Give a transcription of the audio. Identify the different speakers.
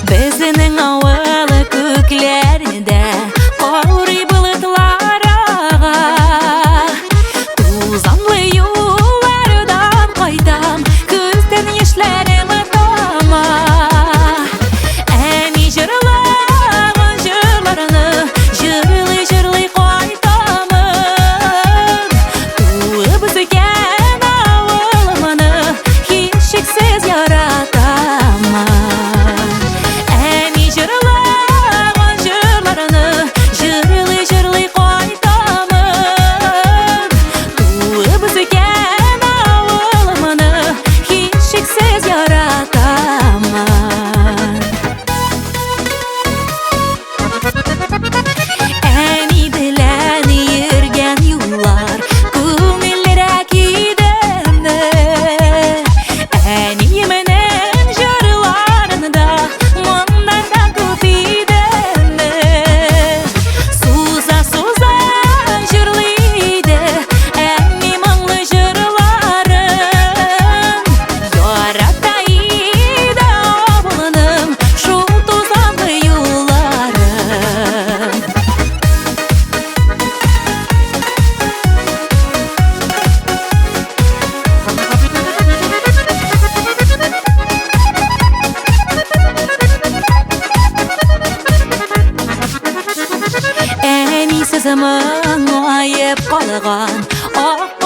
Speaker 1: Безнең авыл күкләрдә каурый болытлар ага. Тузанлы юллардан кайтам, күздән яшьләрем тама. Әни җырлаган җырларны җырлый-җырлый кайтамын. Туып үскән авылымны һичшиксез яратамын. Әни җырлаган җырларны җырлый-җырлый кайтамын. Туып үскән авылымны һичшиксез яратамын. Әни белән йөргән юллар күңеллерәк идеме? Әниемнең җырларында моңнар да күп идеме? Суза-суза җырлый иде әни моңлы җырларын. Ярата иде авылының шул тузанлы юлларын. Әнисез моңаеп калган ак